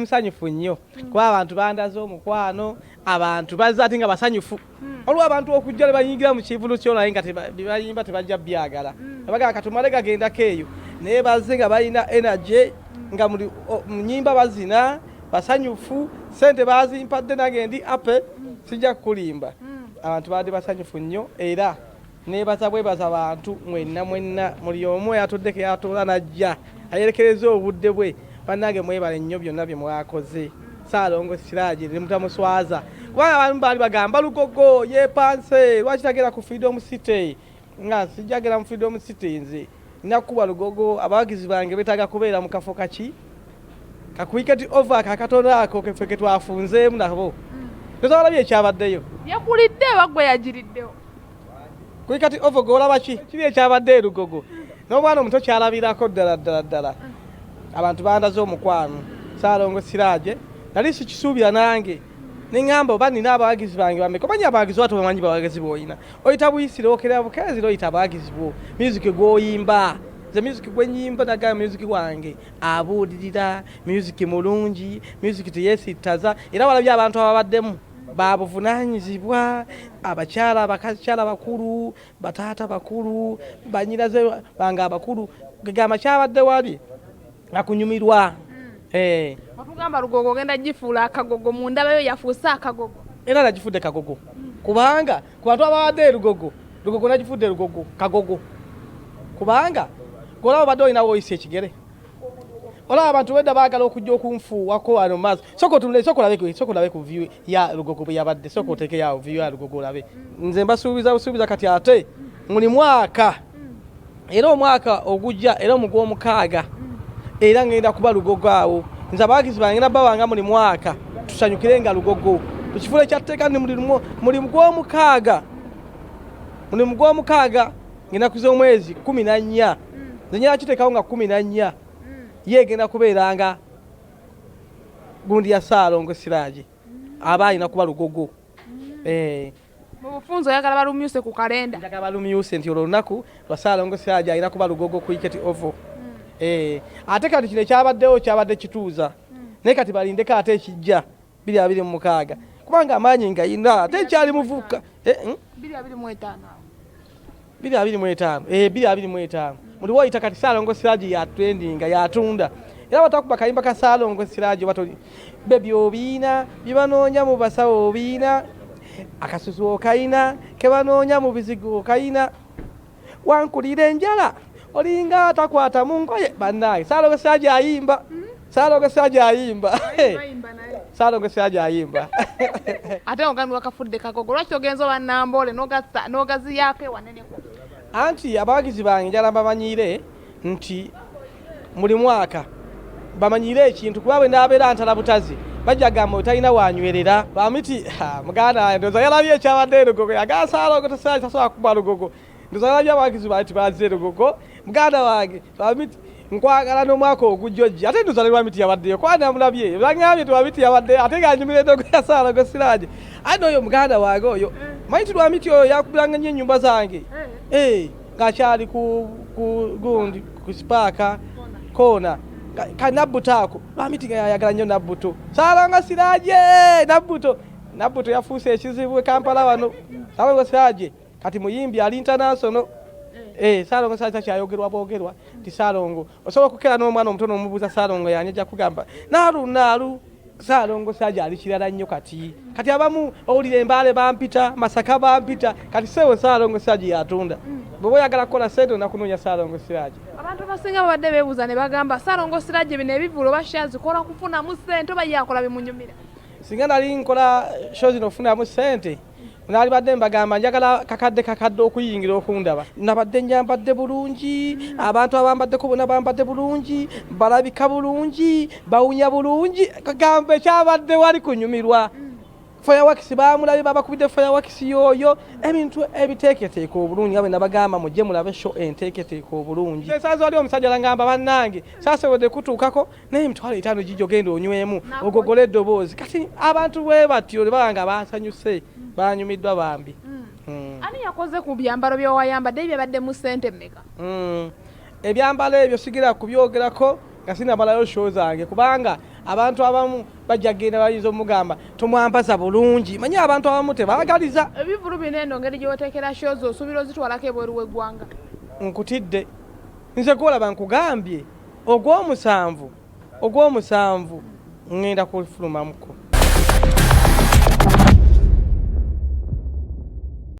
Musanyufu nnyo kuba abantu bandaze omukwano, abantu bazze ate nga basanyufu. Waliwo abantu okujja ne bayingira mu kivulu kyo naye nga byebayimba tebajja byagala, bagamba katumale gagendako eyo, naye bazze nga balina energy, nga mu nyimba bazina, basanyufu. Sente bazimpadde, nange ndi ape, sijja kukulimba. Abantu baadde basanyufu nnyo, era nebaza bwebaza bantu mwenna mwenna, muli omu eyatuddeko, yatuula najja ayerekereza obudde bwe. Bannange, mwebale nnyo byonna bye mwakoze. Saalongo Siraje ne mutamuswaza, kubanga abamu baali bagamba Lugogo yepanse, lwaki tagenda ku Freedom City? Nga sijja genda mu Freedom City, nze nina kukuba Lugogo. Abawagizi bange betaaga kubeera mu kafo kaki ka Cricket Oval kakatono ako kefe ketwafunzeemu nabo. Tozabalabye ekyabaddeyo? Yakulidde oba gwe yagiriddewo? Cricket Oval golaba ki kiri ekyabadde e Lugogo, n'omwana omuto kyalabirako ddala ddala ddala. Abantu bandaze omukwano. Saalongo Siraje nali sikisuubira nange, neŋŋamba oba nina abawagizi bange bameka? Omanyi abawagizi oba tobamanyi bawagizi b'olina? Oyita buyisire, okera bukeezi oyita abawagizi bo, music gw'oyimba. Nze music gwenyimba, nagamba music wange abuulirira, music mulungi, music teyesittaza. Era walabye abantu ababaddemu babuvunanyizibwa, abakyala, abakakyala bakulu, bataata bakulu, banyinaze bange abakulu. Gegamba kyabadde wali akunyumirwa. Eh. Otugamba Lugogo ogenda gifuula akagogo, mu ndabayo yafuuse akagogo. Era nagifudde kagogo, kubanga ku bantu ababadde e Lugogo, Lugogo nagifudde Lugogo kagogo, kubanga golaba obadde olinawo oyisa ekigere, olaba abantu wedda baagala okujja okunfuuwako wano maaso. Soka otunule, soka olabe, soka olabe ku view ya Lugogo bwe yabadde. Soka oteekeyo view ya Lugogo olabe. Nze mbasuubiza busuubiza kati ate muli mwaka, era omwaka ogujja, era omugwomukaaga, era ngenda kuba Lugogo awo. Nze abawagizi bange ngenda babanga muli mwaka tusanyukire nga Lugogo ekifo ekyatteeka ni muli mugwomukaaga, muli mugwomukaaga ng'ennaku z'omwezi 14. Nze nyala kiteekawo nga 14, ye egenda kubeeranga gundi ya Saalongo Siraje, aba alina kuba Lugogo. Eh. Mu bufunze oyagala balumyuse ku kalenda. Njagala balumyuse nti olwo olunaku lwa Saalongo Siraje, alina kuba Lugogo Cricket Oval. Eh, ate kati kino ekyabaddewo kyabadde kituuza, naye kati balindeko ate ekijja 2026, kubanga amaanyi ngayina, ate ekyali muvuka. Eh, 2025 awo. 2025, eh, 2025 muli woyita kati Saalongo Siraje ya trendinga, yatunda, era batakuba kayimba ka Saalongo Siraje oba toli bebi obiina byebanoonya mu basawo, obiina akasusu okayina kebanoonya mu bizigo okayina, wankulira enjala olinga atakwata mu ngoye. Bannange, Saalongo Siraje ayimba, Saalongo Siraje ayimba. Bayimba naye. Saalongo Siraje ayimba. Ate ogambye wakafudde kagogo, lwaki ogenza oba Namboole n'ogaziyaako ewaneneko? Anti abawagizi bange njala bamanyiire nti muli mwaka bamanyire ekintu, kuba bwe naabeera ntala butazi bajja gamba otalina wanywerera. Bamiti muganda wange ndowooza yalabye ekyabadde e Lugogo, yagamba Saalongo tasobola kukuba Lugogo. Ndowooza yalabye abawagizi bange tibazze Lugogo. Muganda wange Lwamiti, nkwagala n'omwaka ogujja ojja. Ate ndowooza ne Lwamiti yabaddeyo, kuba namulabye, bangambye nti Lwamiti yabaddeyo ate ng'anyumira endogo ya Saalongo Siraje. Ate n'oyo muganda wange oyo, manyi nti Lwamiti oyo yakubiranga nnyo ennyumba zange. Eh, ng'akyali ku gundi ku sipaaka koona ka Nabbuto ako. Lwamiti nga yayagala nnyo Nabbuto. Saalongo Siraje, Nabbuto, Nabbuto yafuuse ekizibu e Kampala wano. Saalongo Siraje kati muyimbi ali international. Eh, Saalongo Siraje takyayogerwa bwogerwa nti Saalongo. Osobola okukera n'omwana omuto n'omubuuza Saalongo yani, ajja kugamba naalu naalu. Saalongo Siraje ali kirala nnyo kati. Kati abamu owulira Embaale bampita, Masaka bampita, kati sewo Saalongo Siraje yatunda. Bw'oba oyagala kukola ssente olina kunoonya Saalongo Siraje. Abantu abasinga babadde beebuuza ne bagamba, Saalongo Siraje bino ebivvulu oba show azikola kufunamu ssente oba ye akola bimunyumira? Singa nali nkola show zino okufunamu ssente, naalibadde mbagamba njagala kakadde kakadde okuyingira okundaba. Nabadde nyambadde bulungi, abantu abambaddeko bonna bambadde bulungi, balabika bulungi, bawunya bulungi. Kagamba ekyabadde wali kunyumirwa. Fireworks bamulabye, babakubidde fireworks yoyo, ebintu ebiteeketeeka obulungi nga bwe nabagamba mujje mulabe show enteeketeeka obulungi. Esanze wali omusajja nangamba, bannange saasobodde kutuukako, naye 50,000 gijjo genda onywemu ogogole eddoboozi. Kati abantu bwe batyo ne baba nga basanyuse, banyumiddwa bambi. Ani yakoze ku byambalo by'owayambadde? Byabaddemu ssente mmeka? Ebyambalo ebyo sigira kubyogerako nga sinamalayo show zange, kubanga Abantu abamu bajja kugenda bayinza omugamba tomwambaza bulungi. Manyi abantu abamu tebaagaliza. Ebivvulu bino eno ngeri gyeweteekera shows osuubira ozitwalako ebweru w'eggwanga? Nkutidde nze gwolaba, nkugambye ogw'omusanvu, ogw'omusanvu ŋŋenda kufulumamuko.